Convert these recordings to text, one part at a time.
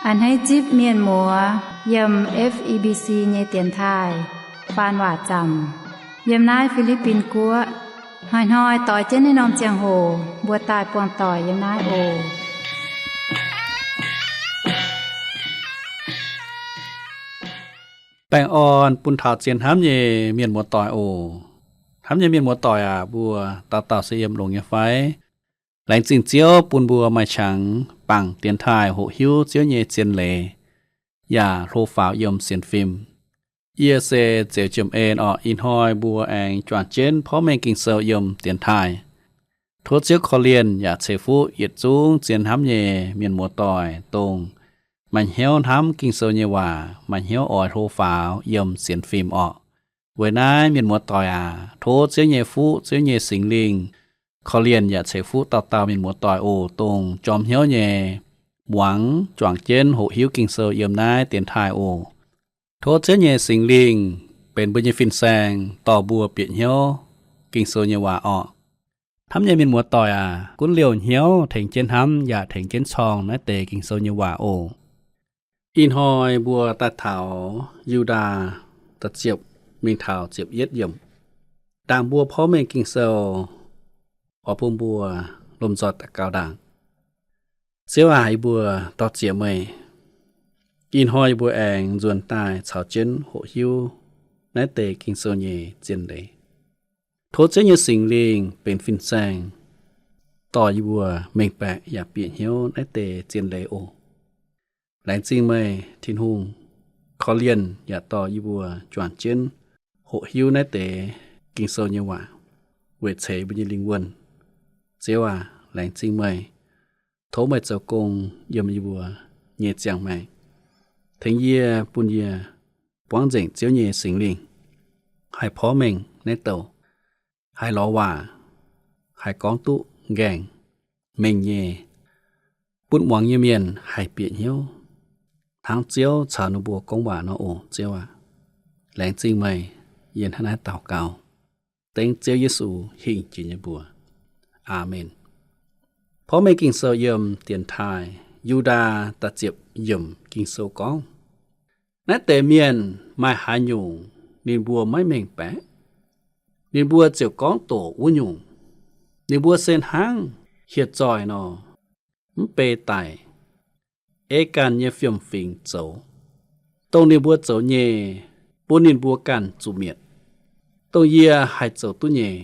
A'hneiv zipv mienh muoz yiem F E B C nyei dienx taaih faan waac zaamc yiem naaiv Fi^li^bin Guoqv. Hnoi-hnoi doix jienv naaiv norm ziangh hoc mbuo daaih buangh doic yiem naaiv oc. Baengh orn bun taux zien hnamv nyei mienh muoz-doic oc. Hnamv nyei mienh muoz-doic aac, mbuo dauh dauh se yiem longx nyei fai? Laengz zingh Ziouv bun mbuo maaih qangx bangc dienx taaih hoqc hiuv Ziouv nyei zien leiz yaac hlo faaux yiem sienx fim. Yie se Zeux Jiem En orqc. Ih hnoi mbuo aengx juangc jienv porv mengh Ging-Sou yiem dienx taaih. Tov Ziouv korv-lienh yaac ceix fuqv yietc zungv zien hnamv nyei mienh muoz-doic, dongh maaih hnyouv hnamv Ging-Sou nyei waac, maaih hnyouv oix hlo faaux yiem sienx fim orqc. Weic naaiv mienh muoz-doic aac, tov Ziouv nyei fuqv, Ziouv nyei Singx Lingh korv-lienh yaac ceix fuqv dauh dauh mienh muoz-doic oc, dongh jorm hnyouv nyei muangx juangc jienv hoqc hiuv Ging-Sou yiem naaiv dienx taaih oc. Tov Ziouv nyei Singx Lingh benx mbuo nyei fin-saeng dorh mbuo bieqc hnyouv Ging-Sou nyei waac orqc. Hnamv nyei mienh muoz-doic aac, gunv liouh hnyouv tengx jienv hnamv yaac tengx jienv corng naaiv deix Ging-Sou nyei waac oc. Ih hnoi mbuo daaih taux Yu^ndaa da'ziepc mingh taux ziepc yietv yiemc. Ndaangc mbuo porv mengh Ging-Sou, oix bun mbuo lomh nzoih daux gaux ndaangc. Ziouv aac, yie mbuo dor-ziec meih. Ih hnoi yie mbuo aengx nzuonx daaih caux jienv hoqc hiuv naaiv deix Ging-Sou nyei zien leiz. Tov Ziouv nyei Singx Lingh benx fin-saeng dorh yie mbuo mengh baeqc yaac bieqc hnyouv naaiv deix zien leiz oc. Laengz zingh meih, Tin-Hungh, korv-lienh yaac dorh yie mbuo juangc jienv hoqc hiuv naaiv deix Ging-Sou nyei waac weic ceix mbuo nyei lingh wuonh. Ziouv aac, laengz zingh meih. Tov meih zoux gong yiem yie mbuo nyei ziangh maengc, tengx yie, bun yie buangv nzengc Ziouv nyei Singx Lingh haih porv mengh naaiv douc, haih lorz waac, haih gorngv duqv nqaengh mengh nyei, bun muangx nyei mienh haih bieqc hnyouv hnangv Ziouv caux ninh mbuo gorngv waac nor oc. Ziouv aac, laengz zingh meih. Yie hnangv naaiv daux gaux dengv Ziouv Yesu hingh jiex nyei mbuox. Aamen. Porv mengh Ging-Sou yiem dienx taaih Yu^ndaa da'ziepc yiemc Ging-Sou gorngv, naaiv deix mienh maaih haaix nyungc ninh mbuo maiv mengh baeqc, ninh mbuo ziouc gorngv doqc wuov nyungc. Ninh mbuo se hnangv hieh zoih nor, mv bei daic, ei ganh nyei fiem-fingx zoux, dongh ninh mbuo zoux nyei, bun ninh mbuo ganh zuqc mietc, dongh yie haih zoux duqv nyei.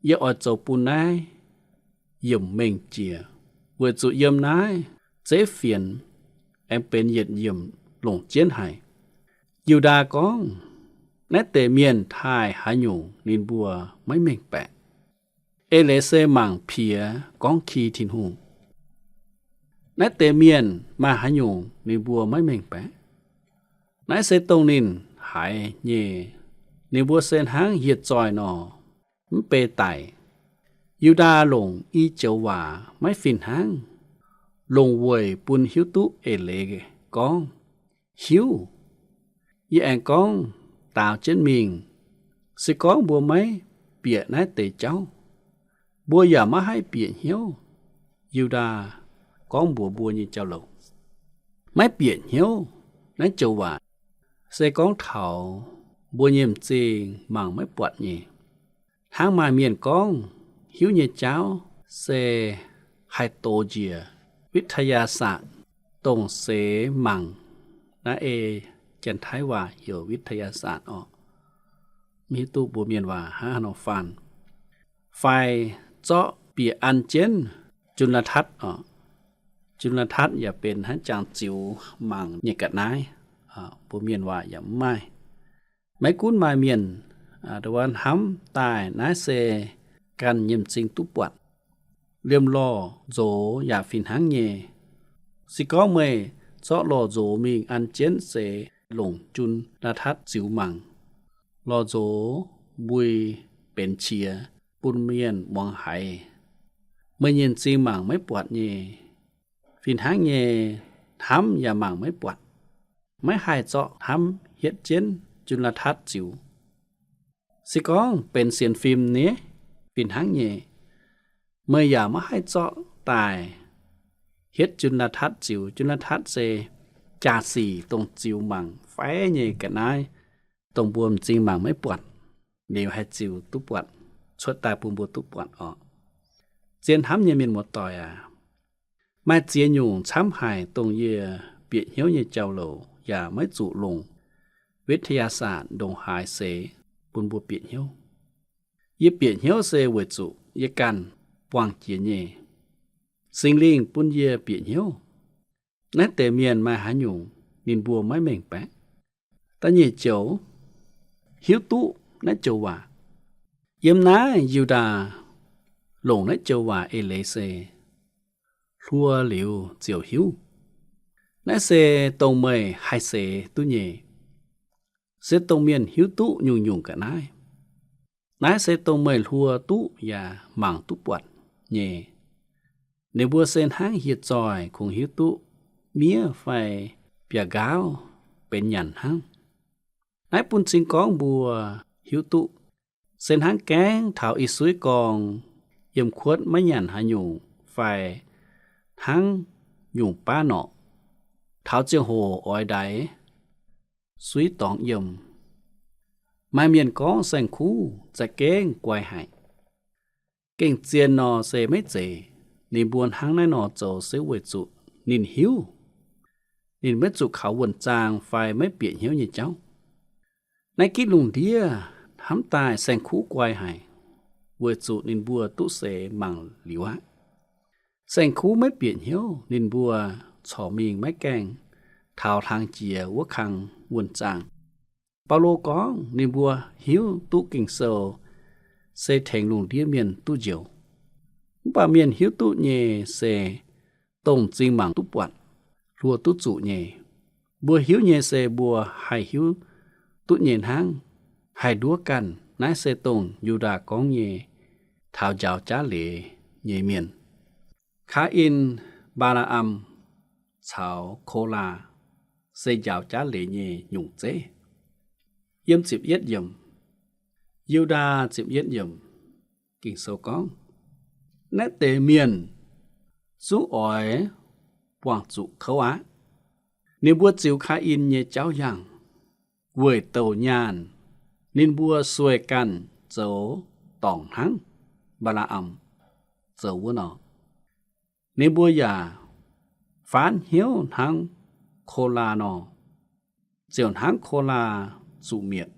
Yie oix zoux bun naaiv yiemc mengh jiex, weic zuqc yiem naaiv zeiv fienx aengx benx yietc yiemc longc jienv haic. Yu^ndaa gorngv, naaiv deix mienh taaih haaix nyungc ninh mbuo maiv mengh baeqc. Eix leiz se mangc piex gorngv ki Tin-Hungh. Naaiv deix mienh maaih haaix nyungc ninh mbuo maiv mengh baeqc. Naaiv se dongh ninh haiz nyei. Ninh mbuo se hnangv hieh zoih nor, mv bei daic. Yu^ndaa longc i joux waac maiv fih hnangv, longc weic bun hiuv duqv eix leiz gorngv, hiuv, yie aengx gorngv daaux jienv mingh. Se gorngv mbuo maiv bieqc naaiv deix jauv, mbuo yaac maiv haih bieqc hnyouv. Yu^ndaa gorngv mbuox mbuo nyei jauv-louc, maiv bieqc hnyouv naaiv joux waac se gorngv taux mbuo nyei m'zing mangc maiv buatc nyei. Hnangv maaih mienh gorngv, hiuv nyei jauv se haih dox njiec วิทยาศาสตร์, dongh seix mangc. Naaiv ei Janx-Taiv waac heuc วิทยาศาสตร์ orqc. Maiv hiuv duqv mbuo Mienh waac hnangv haaix nor faan. Fai zorqv bieqc an jienv จุลทรรศน์ orqc. จุลทรรศน์ yaac benx hnangv jangx ziux mangc nyei ga'naaiv. Mbuo Mienh waac yaac mv maaih. Maiv gunv maaih mienh hnamv daaih naaiv se ganh nyei m'zing duqv buatc, liemh lorh nzox yaac fih hnangv nyei. Se gorngv meih zorqv lorh nzox mingh an jienv seix longc จุลทรรศน์ ziux mangc, lorh nzox mbui benx qiex bun mienh muangx haiz, meih nyei m'zing mangc maiv buatc nyei. Fih hnangv nyei, hnamv yaac mangc maiv buatc. Maiv haih zorqv hnamv hietv jienv จุลทรรศน์ ziux. Se gorngv benx sienx fim nyei, fih hnangv nyei, meih yaac maiv haih zorqv daaih hietv Jun^naa^tatv ziux. Jun^naa^tatv se jaa-sic dongh ziux mangc fai nyei ga'naaiv, dongh mbuo m'zing mangc maiv buatc, liuz haih ziux duqv buatc, cuotv daaih bun mbuo duqv buatc orqc. Zien hnamv nyei mienh muoz-doic aac, maaih ziex nyungc camv haic dongh yie bieqc hnyouv nyei jauv-louc yaac maiv zuqc longc วิทยาศาสตร์ ndongc haaix seix bun mbuo bieqc hnyouv. Yie bieqc hnyouv se weic zuqc yie ganh buangh jiex nyei. Singx Lingh bun yie bieqc hnyouv. Naaiv deix mienh maaih haaix nyungc ninh mbuo maiv mengh baeqc? Da'nyeic joux, hiuv duqv naaiv joux waac. Yiem naaiv Yu^ndaa longc naaiv joux waac eix leiz se hluo liuz ziouc hiuv. Naaiv se dongh meih haih seix duqv nyei. Se dongh mienh hiuv duqv nyungc-nyungc ga'naaiv. Naaiv se dongh meih hluo duqv yaac mangc duqv buatc nyei. Ninh mbuo se hnangv hieh zoih kungx hiuv duqv miev fai biauv-nqaauv benx nyanc hnangv. Naaiv bun cing gorngv mbuo hiuv duqv, se hnangv gaengh taux ih suiv gorngv yiem kuotv maiv nyanc haaix nyungc fai hnangv nyungc baav norqc, taux ziangh hoc oix ndaix suiv dorngx yiem. Maaih mienh gorngv saeng-kuv za'gengh guai haic. Gengh zien nor se maiv zeiz. Ninh mbuo hnangv naaiv nor zoux se weic zuqc ninh hiuv ninh maiv zuqc kaux wuonh zaang fai maiv bieqc hnyouv nyei jauv. Naaiv gitv lungh ndiev hnamv daaih saeng-kuv guai haic, weic zuqc ninh mbuo duqv seix mangc liuz aqv. Saeng-kuv maiv bieqc hnyouv, ninh mbuo corc mingh maiv gaengh taux hlang jiex wuov kang wuonh zaangc. Baulo gorngv ninh mbuo hiuv duqv Ging-Sou se tengx lungh ndiev mienh duqv njoux. Mv baac mienh hiuv duqv nyei se dongh m'zing mangc duqv buatc, hluo duqv zuqc nyei. Mbuo hiuv nyei se mbuo haih hiuv duqv nyei hnangv, haih nduov ganh. Naaiv se dongh Yu^ndaa gorngv nyei taux njaaux jaav leiz nyei mienh. Kaa^in, Mbaa^laa^am caux Kolaa se njaaux jaav leiz nyei nyungc zeiv. Yiem ziepc yietv yiemc, Yu^ndaa ziepc yietv yiemc, Ging-Sou gorngv, naaiv deix mienh zungv oix buangh zuqc kouv aqv. Ninh mbuo ziux Kaa^in nyei jauv yangh. Weic douc nyaanh, ninh mbuo sueih ganh zoux dorngc hnangv Mbaa^laa^am zoux wuov nor. Ninh mbuo yaac faanv hnyouv hnangv Kolaa nor, ziouc hnangv Kolaa zuqc mietc.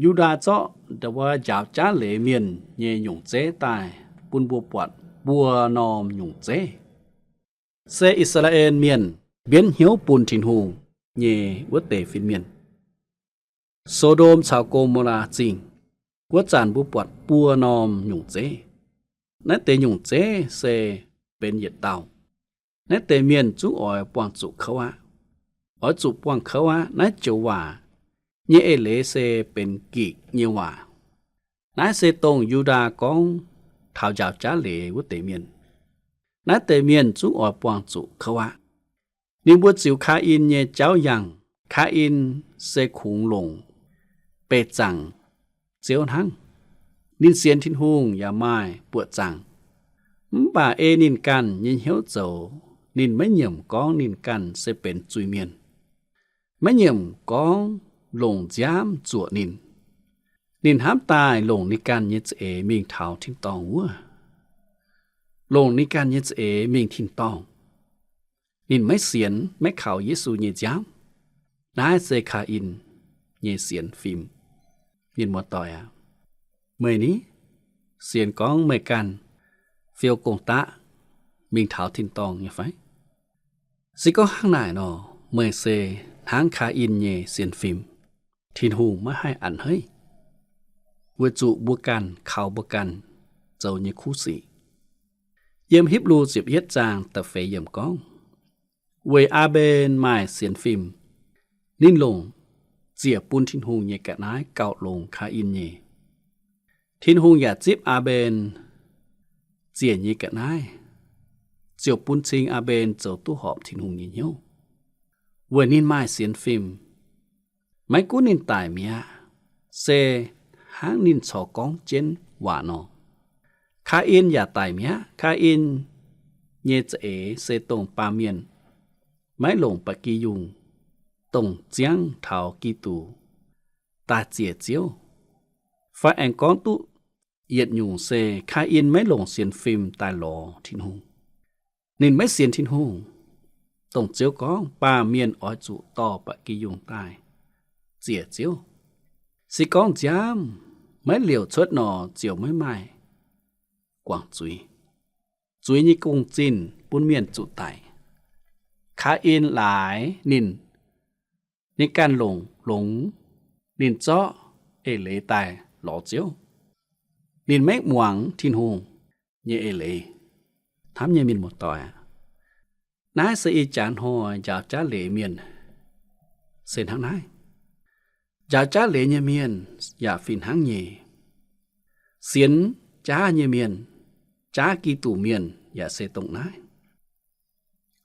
Yu^ndaa zorqv wuov njaaux jaav leiz mienh nyei nyungc zeiv daaih bun mbuo buatc buo norm nyungc zeiv, se I^saa^laa^en Mienh mbienv hnyouv bun Tin-Hungh nyei wuov deix fin-mienh. So^ndom caux Go^mo^laa Zingh wuov zanc mbuo buatc buo norm nyungc zeiv. Naaiv deix nyungc zeiv se benx yietc dauh. Naaiv deix mienh zungv oix buangh zuqc kouv aqv. Oix zuqc buangh kouv aqv. Naaiv joux waac nyei eix leiz se benx Gikc nyei waac. Naaiv se dongh Yu^ndaa gorngv taux njaaux jaav leiz wuov deix mienh. Naaiv deix mienh zungv oix buangh zuqc kouv aqv. Ninh mbuo ziux Kaa^in nyei jauv yangh. Kaa^in se kungx longc beih zaangc Ziouv hnangv. Ninh sienx Tin-Hungh yaac maaih buoqc zaangc. Mv baac ei ninh ganh nyei hnyouv zoux, ninh maiv nyiemc gorngv ninh ganh se benx zuiz-mienh. Maiv nyiemc gorngv longc nziaamv zuoqc ninh. Ninh hnamv daaih longc ninh ganh nyei za'eix mingh taux tin-dorngh wuov. Longc ninh ganh nyei za'eix mingh tin-dorngh. Ninh maiv sienx, maiv kaux Yesu nyei nziaamv. Naaiv se Kaa^in nyei sienx fim. Mienh muoz-doic aac, meih ni, sienx gorngv meih ganh fiou gong-daqv mingh taux tin-dorngh nyei fai? Se gorngv hnangv naaic nor, meih se hnangv Kaa^in nyei sienx fim. Tin-Hungh maiv haih a'hneiv, weic zuqc mbuo ganh kaux mbuo ganh zoux nyei kuv sic. Yiem Hipv^lu ziepc yietv zaang da'feix yiemc gorngv, weic Aa^mben maaih sienx fim, ninh longc ziec bun Tin-Hungh nyei ga'naaiv gauh longx Kaa^in nyei. Tin-Hungh yaac zipv Aa^mben ziec nyei ga'naaiv, ziouc bun cing Aa^mben zoux duqv horpc Tin-Hungh nyei hnyouv, weic ninh maaih sienx fim. Maiv gunv ninh daic mi'aqv, se hnangv ninh corc gorngv jienv waac nor. Kaa^in yaac daic mi'aqv. Kaa^in nyei za'eix se dongh baamh mienh maiv longc ba'gi yungh, dongh ziangv taux Giduc daaih ziec Ziouv. Fai aengx gorngv duqv yietc nyungc se Kaa^in maiv longc sienx fim daaih lorz Tin-Hungh. Ninh maiv sienx Tin-Hungh, dongh Ziouv gorngv baamh mienh oix zuqc dorh ba'gi yungh daaih ziec Ziouv. Se gorngv nziaamv maiv liouc cuotv nor, ziouc maiv maaih guangc zuiz. Zuiz nyei gong-zinh bun mienh zuqc daic. Kaa^in laaix ninh, ninh ganh longc longx, ninh zorqv eix leiz daaih lorz Ziouv. Ninh maiv muangx Tin-Hungh nyei eix leiz. Hnamv nyei mienh muoz-doic aac, naaiv se ih jaax hnoi njaaux jaav leiz mienh se hnangv naaiv. Njaaux jaav leiz nyei mienh yaac fih hnangv nyei. Sienx jaav nyei mienh, jaav Giduc mienh yaac se dongh naaiv.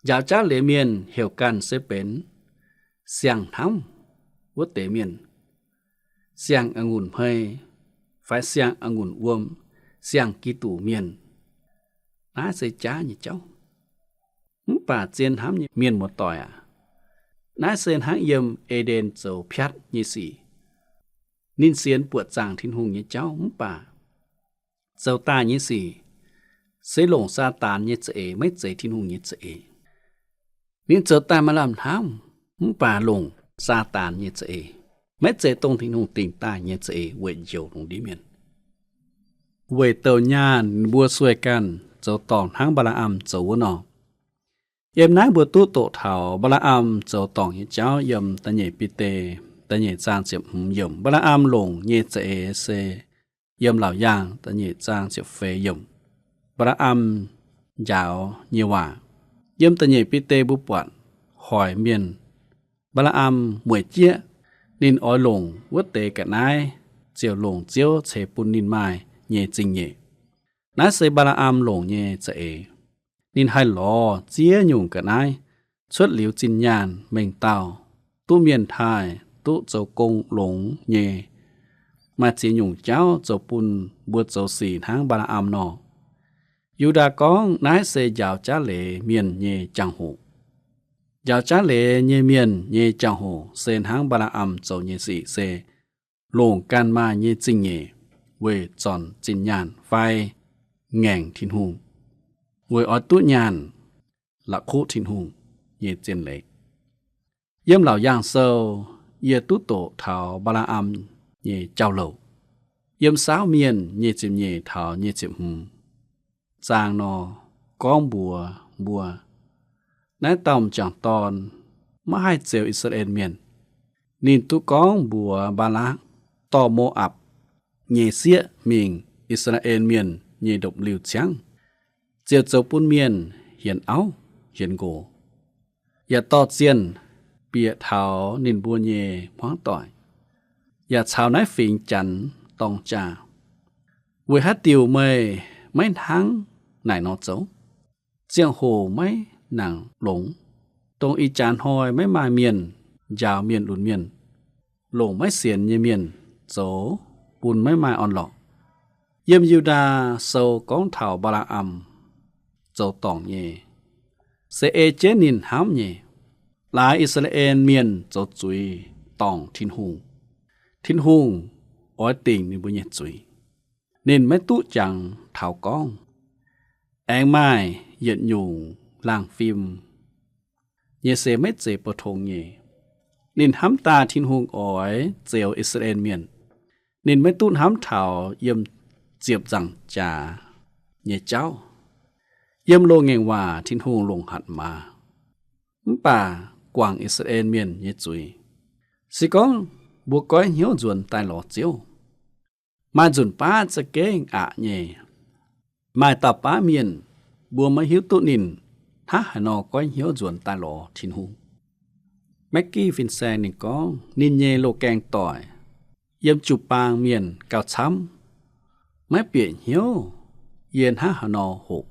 Njaaux jaav leiz mienh heuc ganh se benx siang-hnamv wuov deix mienh, siang-a'ngunc hmei fai siang-a'ngunc wuom, siang-Giduc mienh. Naaiv se jaav nyei jauv. Mv baac zien hnamv nyei mienh muoz-doic aac, naaiv se hnangv yiem E^nden zoux piatv nyei sic. Ninh sienx buoqc zaangc Tin-Hungh nyei jauv mv baac zoux daaih nyei sic se longc Saadaan nyei za'eix, maiv zeiz Tin-Hungh nyei za'eix. Ninh zoux daaih maaih lamh hnamv mv baac longc Saadaan nyei za'eix, maiv zeiz dongh Tin-Hungh dingc daaih nyei za'eix weic njoux longx ndiev mienh. Weic douc nyaanh ninh mbuo sueih ganh zoux dorngc hnangv Mbaa^laa^am zoux wuov nor. Yiem naaiv mbuo duqv doqc taux Mbaa^laa^am zoux dorngc nyei jauv yiem da'nyeic Bide da'nyeic zaang ziepc hmz yiemc. Mbaa^laa^am longc nyei za'eix se yiem Laauc Yaangh da'nyeic zaang ziepc feix yiemc. Mbaa^laa^am njaaux nyei waac yiem da'nyeic Bide mbuo buatc hoic mienh. Mbaa^laa^am mueic jieqv ninh oix longc wuov deix ga'naaiv ziouc longc Ziouv ceix bun ninh maaih nyei zingh nyeic. Naaiv se Mbaa^laa^am longc nyei za'eix. Ninh haih lorz ziex nyungc ga'naaiv cuotv liuz zinh nyaanh mengh dauh, duqv mienh taaih, duqv zoux gong longx nyei. Maaih ziex nyungc jauv zoux bun mbuo zoux sic hnangv Mbaa^laa^am nor. Yu^ndaa gorngv naaiv se njaaux jaav leiz mienh nyei jangx-hoc. Njaaux jaav leiz nyei mienh nyei jangx-hoc se hnangv Mbaa^laa^am zoux nyei sic se longc ganh maaih nyei zingh nyeic weic zornc zinh nyaanh fai ngaengc Tin-Hungh, weic oix duqv nyaanh la'kuqv Tin-Hungh nyei zien leiz. Yiem Laauc Yaangh Sou yie duqv doqc taux Mbaa^laa^am nyei jauv-louc. Yiem Saauv Mienh nyic ziepc nyeic taux nyic ziepc hmz zaang nor gorngv mbuox mbuo, naaiv dauh m'jangc dorn maiv haih zeux I^saa^laa^en Mienh. Ninh duqv gorngv mbuox Mbaalakv dorh Mo^apc nyei sieqv mingh I^saa^laa^en Mienh nyei ndopv-liuh ciangv, ziouc zoux bun mienh hienx auv hienx nqox, yaac dorh zienh bieqc taux ninh mbuo nyei hmuangv doic, yaac caux naaiv fingx Janx dorng jaa. Weic haaix diuc meih maiv hnangv naaic nor zoux? Ziangh hoc maiv nangc longx, dongh ih jaax hnoi maiv maaih mienh njaaux mienh lunx mienh, longc maiv sienx nyei mienh zoux bun maiv maaih orn-lorqc. Yiem Yu^ndaa Sou gorngv taux Mbaalakv^am zoux dorngc nyei, se ei jienv ninh hnamv nyei. Laaix I^saa^laa^en Mienh zoux zuiz dorngc Tin-Hungh, Tin-Hungh oix dingc ninh mbuo nyei zuiz. Ninh maiv duqv jangx taux gorngv. Aengx maaih yietc nyungc laangh fim nyei se maiv zeiz pou-tong nyei. Ninh hnamv daaih Tin-Hungh oix zeux I^saa^laa^en Mienh. Ninh maiv duqv hnamv taux yiem ziepc nzaangc jaax nyei jauv. Yiem loz-ngaengc waac Tin-Hungh longc hatc maaz, mv baac guangc I^saa^laa^en Mienh nyei zuiz. Se gorngv mbuo goiv hnyouv nzuonx daaih lorz Ziouv, maaih nzunc baav za'gengh aqc nyei. Maaih dauh baav mienh, mbuo maiv hiuv duqv ninh hnangv haaix nor goiv hnyouv nzuonx daaih lorz Tin-Hungh. Maggie fin-saeng ninh gorngv, ninh nyei loz-gaeng doic yiem jiu-baang mienh gauh camv, maiv bieqc hnyouv yie hnangv haaix nor hoqc,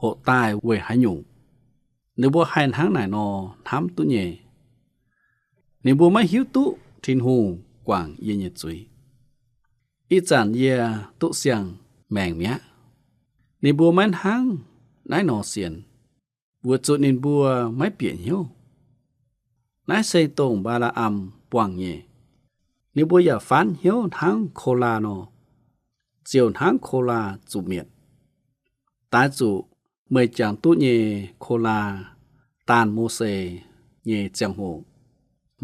hoqc daaih weic haaix nyungc. Ninh mbuo haih hnangv naaic nor hnamv duqv nyei. Ninh mbuo maiv hiuv duqv Tin-Hungh guangc yie nyei zuiz. Ih zanc yie duqv siang-maengc mi'aqv. Ninh mbuo maiv hnangv naaiv nor sienx, weic zuqc ninh mbuo maiv bieqc hnyouv. Naaiv se dongh Mbaa^laa^am buangh nyei. Ninh mbuo yaac faanv hnyouv hnangv Kolaa nor, ziouc hnangv Kolaa zuqc mietc. Daaih zuqc meih jangx duqv nyei Kolaa daanh Mose nyei ziangh hoc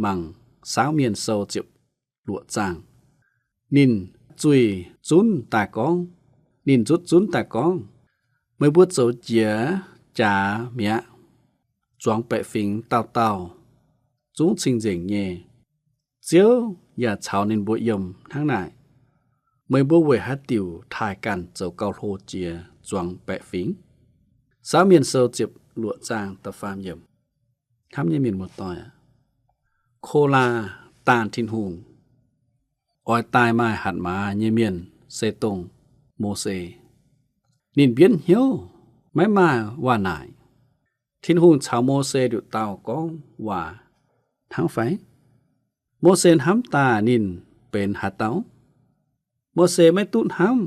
mangc Saauv Mienh Sou ziepc luoqc zaang. Ninh zuih zunv daaih gorngv, ninh nzutv zunv daaih gorngv, meih mbuo zoux jiex jaax mi'aqv, zuangx baeqc fingx dauh dauh zungv cing-nzengc nyei. Ziouv yaac caux ninh mbuo yiem hnangv naaic. Meih mbuo weic haaix diuc taaih ganh zoux gauh hlo jiex zuangx baeqc fingx? Saauv Mienh Sou ziepc luoqc zaang da'faam yiemc. Hnamv nyei mienh muoz-doic aac, Kolaa daanh Tin-Hungh oix daaih maaih hatc maaz nyei mienh se dongh Mose. Ninh mbienv hnyouv maiv maaih waac-naaic. Tin-Hungh caux Mose nduqc dauh gorngv waac hnangv fai? Mose hnamv daaih ninh benx haaix dauh? Mose maiv duqv hnamv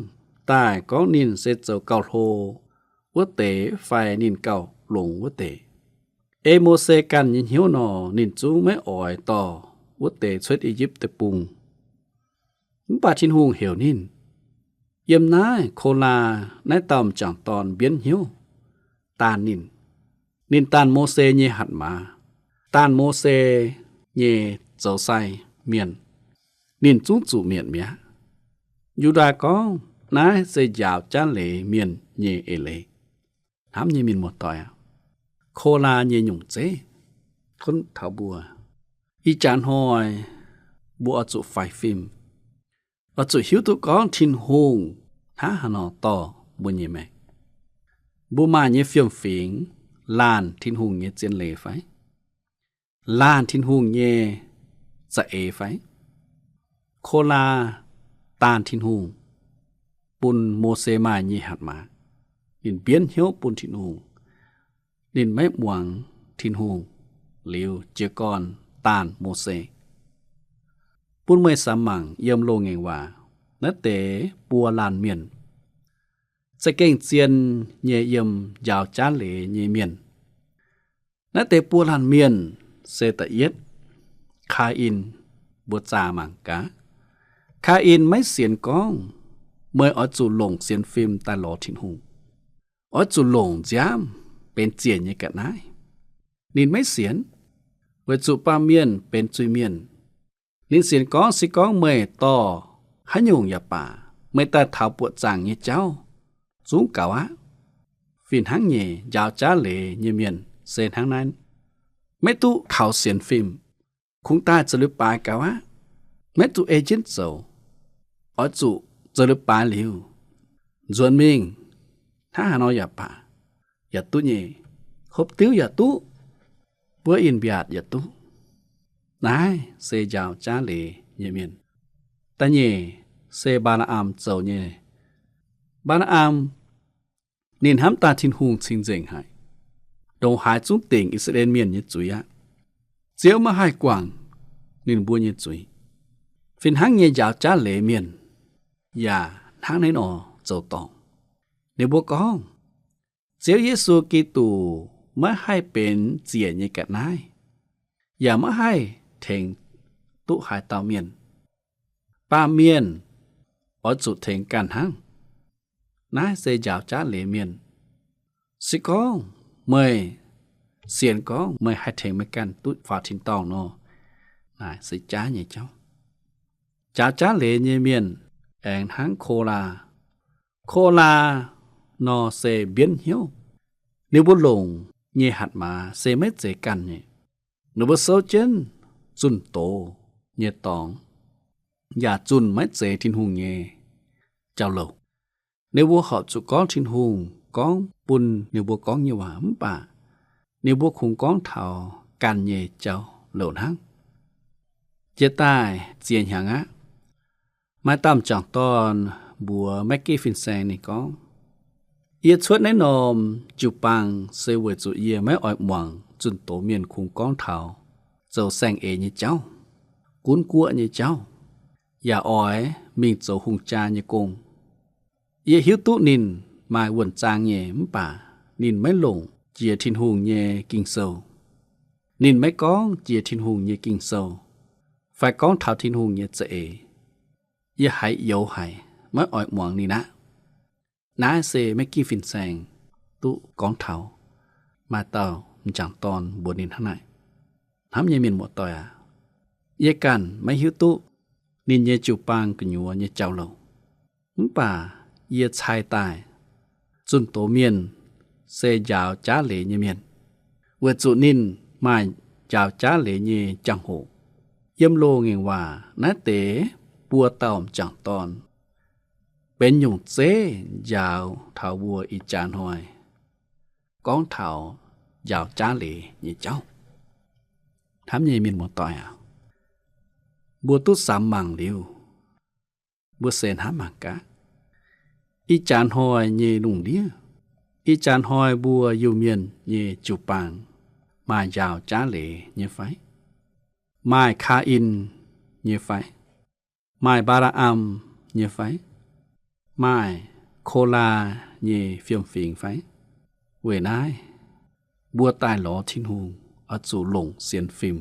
daaih gorngv ninh se zoux gauh hlo wuov deix fai ninh gauh longx wuov deix. Ei Mose ganh nyei hnyouv nor, ninh zungv maiv oix dorh wuov deix cuotv I^yipv Deic-Bung. Mv baac Tin-Hungh heuc ninh. Yiem naaiv Kolaa naaiv dauh m'jangc dorn mbienv hnyouv daanh ninh. Ninh daanh Mose nyei hatc maaz, daanh Mose nyei zoux sai mienh, ninh zungv zuqc mietc mi'aqv. Yu^ndaa gorngv naaiv se njaaux jaav leiz mienh nyei eix leiz. Hnamv nyei mienh muoz-doic aac, Kolaa nyei nyungc zeiv gunv taux mbuo. Ih jaax hnoi mbuo oix zuqc faix fim, oix zuqc hiuv duqv gorngv Tin-Hungh hnangv haaix nor dorh mbuo nyei maengc. Mbuo maaih nyei fiem-fingx laanh Tin-Hungh nyei zien leiz fai? Laanh Tin-Hungh nyei za'eix fai? Kolaa daanh Tin-Hungh bun Mose maaih nyei hatc maaz. Ninh mbienv hnyouv bun Tin-Hungh. Ninh maiv muangx Tin-Hungh liuz jiez gorn daanh Mose. Bun meih samx mangc yiem Loz-Ngaengc Waac naaiv deix buo laanh mienh, za'gengh zien nyei yiem njaaux jaav leiz nyei mienh. Naaiv deix buo laanh mienh se da'yietv, Kaa^in. Mbuo zaah mangc gaax. Kaa^in maiv sienx gorngv meih oix zuqc longc sienx fim daaih lorz Tin-Hungh, oix zuqc longc nziaamv benx ziec nyei ga'naaiv. Ninh maiv sienx, weic zuqc baamh mienh benx zuiz-mienh. Ninh sienx gorngv se gorngv meih dorh haaix nyungc yaac baac, meih daaih taux buoqc zaangc nyei jauv zungv gaux aqv. Fih hnangv nyei, njaaux jaav leiz nyei mienh se hnangv naaiv, maiv duqv kaux sienx fim, kungx daaih zoux leiz-baaix gaux aqv. Maiv duqv ei jienv zoux, oix zuqc zoux leiz-baaix liuz, nzuonx mingh hnangv haaix nor yaac baac, yaac duqv nyei, hopv diuv yaac duqv, buov in-mbiaatc yaac duqv. Naaiv se njaaux jaav leiz nyei mienh. Da'nyeic se Mbaa^laa^am zoux nyei. Mbaa^laa^am ninh hnamv daaih Tin-Hungh cing-nzengc haic, ndongc haaix zungv dingc I^saa^laa^en Mienh nyei zuiz aqv. Ziouv maiv haih guangc ninh mbuo nyei zuiz. Fih hnangv nyei njaaux jaav leiz mienh yaac hnangv naaiv nor zoux dorngc. Ninh mbuo gorngv, Ziouv Yesu Giduc maiv haih benx ziec nyei ga'naaiv, yaac maiv haih tengx duqv haaix dauh mienh. Baamh mienh oix zuqc tengx ganh hnangv. Naaiv se njaaux jaav leiz mienh. Se gorngv meih sienx gorngv meih haih tengx meih ganh duqv faaux tin-dorngh nor, naaiv se jaav nyei jauv. Njaaux jaav leiz nyei mienh aengx hnangv Kolaa. Kolaa nor se mbienv hnyouv. Ninh mbuo longc nyei hatc maaz se maiv zeiz ganh nyei. Ninh mbuo souv jienv zunh doz nyei dorngx, yaac zunh maiv zeiz Tin-Hungh nyei jauv-louc. Ninh mbuo horpc zuqc gorngv Tin-Hungh gorngv bun ninh mbuo gorngv nyei waac mv baac ninh mbuo kungx gorngv taux ganh nyei jauv-louc hnangv. Jiex daaih ziex hnyangx aqv, maaih dauh m'jangc dorn mbuox Maggie fin-saeng ninh gorngv, yie cuotv naaiv norm jiu-baang se weic zuqc yie maiv oix muangx zunh doz mienh kungx gorngv taux zoux saeng-eix nyei jauv, gunv guoqv nyei jauv, yaac oix mingh zoux hungh jaa nyei gong. Yie hiuv duqv ninh maaih wuonh zaang nyei mv baac ninh maiv longc jiex Tin-Hungh nyei Ging-Sou. Ninh maiv gorngv jiex Tin-Hungh nyei Ging-Sou, fai gorngv taux Tin-Hungh nyei za'eix. Yie haiz youx haic, maiv oix muangx ninh aqv. Naaiv se maiv ginv fin-saeng duqv gorngv taux. Maaih dauh m'jangc dorn mbuox ninh hnangv naaic. Hnamv nyei mienh muoz-doic aac, yie ganh maiv hiuv duqv ninh nyei jiu-baang gu'nyuoz nyei jauv-louc. Mv baac yie cai daaih zunh doz mienh se njaaux jaav leiz nyei mienh, weic zuqc ninh maaih njaaux jaav leiz nyei jangx-hoc. Yiem loz-ngaengc waac naaiv deix buo dauh m'jangc dorn benx nyungc zeiv njaaux taux mbuo ih jaax hnoi gorngv taux njaaux jaav leiz nyei jauv. Hnamv nyei mienh muoz-doic aac, mbuo duqv samx mangc liuz, mbuo se hnamv mangc gaax, ih jaax hnoi nyei lungh ndiev, ih jaax hnoi mbuo Iu-Mienh nyei jiu-baang maaih njaaux jaav leiz nyei fai? Maaih Kaa^in nyei fai? Maaih Mbaa^laa^am nyei fai? Maaih Kolaa nyei fiem-fingx fai? Weic naaiv, mbuo daaih lorz Tin-Hungh oix zuqc longc sienx fim,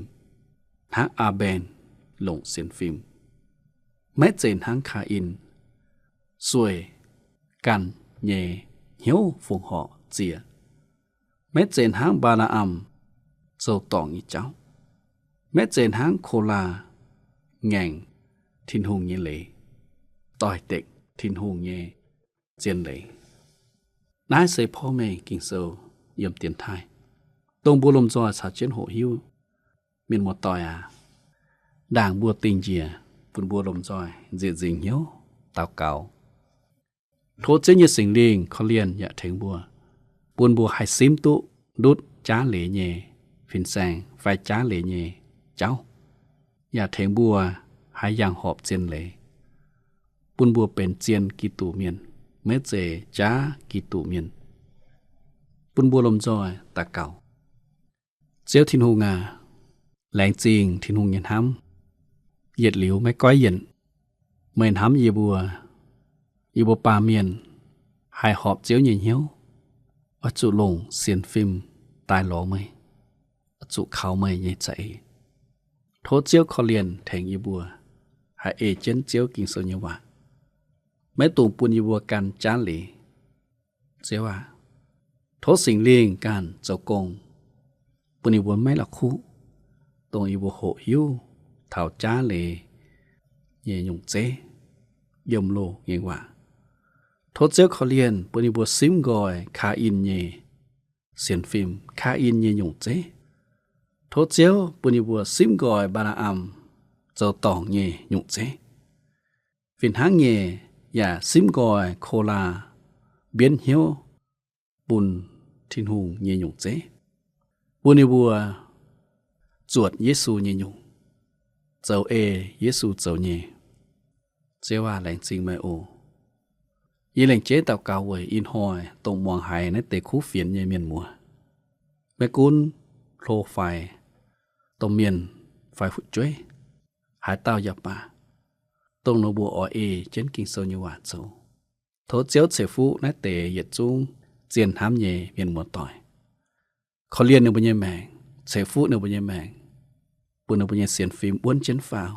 hnangv Aa^mben longc sienx fim. Maiv zeiz hnangv Kaa^in sueih ganh nyei hnyouv fongc horc zieqc. Maiv zeiz hnangv Mbaa^laa^am zoux dorngc nyei jauv. Maiv zeiz hnangv Kolaa ngaengc Tin-Hungh nyei leiz, doix-dekc Tin-Hungh nyei zien leiz. Naaiv se porv mengh Ging-Sou yiem dienx taaih, dongh mbuo lomh nzoih caux jienv hoqc hiuv. Mienh muoz-doic aac, ndaangc mbuo dingh njiec, bun mbuo lomh nzoih nzieqc nzingc hnyouv daux gaux. Tov Ziouv nyei Singx Lingh korv-lienh yaac tengx mbuo, bun mbuo haih simv duqv ndutv jaav leiz nyei fin-saeng fai jaav leiz nyei jauv, yaac tengx mbuo haih yangh horpc zien leiz, bun mbuo benx zien Giduc Mienh, maiv zeiz jaav Giduc Mienh. Bun mbuo lomh nzoih daux gaux. Ziouv Tin-Hungh aac, laengz zingh Tin-Hungh nyei hnamv, yietc liuz maiv goiv yienc. Meih hnamv yie mbuo, yie mbuo baamh mienh haih horpc Ziouv nyei hnyouv, oix zuqc longc sienx fim daaih lorz meih, oix zuqc kaux meih nyei za'eix. Tov Ziouv korv-lienh tengx yie mbuo haih ei jienv Ziouv Ging-Sou nyei waac, maiv dungx bun yie mbuo gan jaav leiz. Ziouv aac, tov Singx Lingh ganh zoux gong, bun yie mbuo maiv la'kuqv, dongh yie mbuo hoqc hiuv taux jaav leiz nyei nyungc zeiv, yiem loz-ngaengc waac. Tov Ziouv korv-lienh bun yie mbuo simv nqoi Kaa^in nyei sienx fim, Kaa^in nyei nyungc zeiv. Tov Ziouv bun yie mbuo simv nqoi Mbaa^laa^am zoux dorngc nyei nyungc zeiv. Fih hnangv nyei, yaac simv nqoi Kolaa mbienv hnyouv bun Tin-Hungh nyei nyungc zeiv, bun yie mbuo zuotc Yesu nyei nyungc, zoux ei Yesu zoux nyei. Ziouv aac, laengz zingh meih oc. Yie laengz jeiv daux gaux weic ih hnoi dongh muangx haiz naaiv deix kuv fienx nyei mienh muoz, maiv gunv hlo fai domh mienh fai fu'jueiv, haaix dauh yaac baac, dongh ninh mbuo oix ei jienv Ging-Sou nyei waac zoux. Tov Ziouv ceix fuqv naaiv deix yietc zungv zien hnamv nyei mienh muoz-doic. Korv-lienh ninh mbuo nyei maengc, ceix fuqv ninh mbuo nyei maengc, bun ninh mbuo nyei sienx fim wuonv jienv faaux,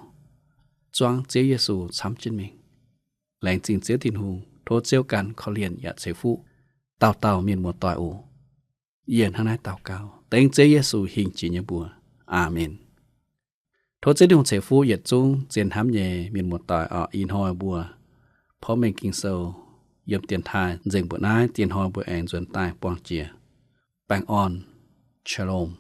zuangv Ziouv Yesu camv jienv mingh. Laengz zingh Ziouv Tin-Hungh. Tov Ziouv ganh korv-lienh yaac ceix fuqv dauh dauh mienh muoz-doic oc. Yie hnangv naaiv daux gaux dengv Ziouv Yesu hingh jiex nyei mbuox. Aamen. Tov Ziouv Tin-Hungh ceix fuqv yietc zungv zien hnamv nyei mienh muoz-doic oc. Ih hnoi mbuo porv mengh Ging-Sou yiem dienx taaih nzengc mbuoqc naaiv. Diex hnoi mbuo aengx nzuonx daaih buangh jiex. Baengh orn. Shalom.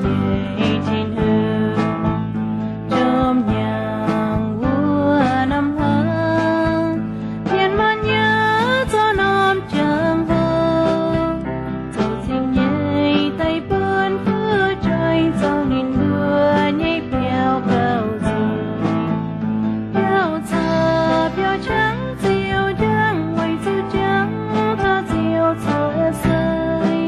nyei tin-hungh, jomc hnyangx wuov norm hlaax, mienh maanh nyei zorqv norm jangx-hoc, zoux cing nyei daaih buonv fu'jueiv, zorng ninh mbuo nyei biauv gauh nzueic. Biauv caax biauv qangx ziouc jangx, weic zuqc jangx taux ziouc corc sai.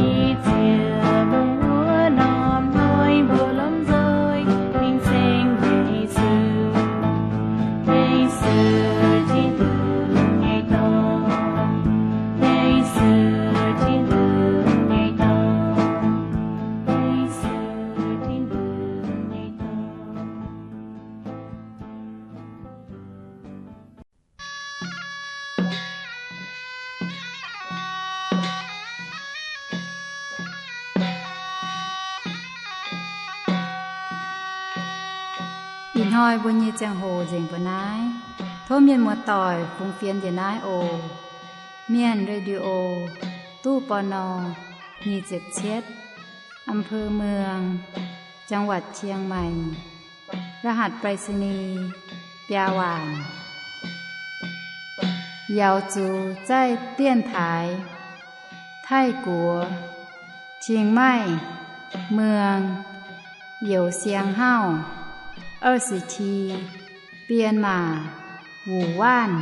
Ih ziec dongh wuov norm hnoi mbuo lomh nzoih mingh ceng Yesu. Yesu, Tin-Hungh nyei Dorn. Yesu, Tin-Hungh nyei Dorn. Yesu, Tin-Hungh nyei Dorn. Ih hnoi mbuo nyei ziangh hoc nzengc mbuo naaiv. Tov mienh muoz-doic fungx fienx njiec naaiv oc. Mienh Radio, ตู้ ปณ. nyic ziepc cietv, อำเภอเมือง จังหวัดเชียงใหม่ รหัสไปรษณีย์ biaa waanc. Yaux zuqc zaih 电台 Taiv-Guoqv, Chiang Mai, เมือง Youz Siang Hauv, 二十七, Bienh Maac, Wuonh Waanv.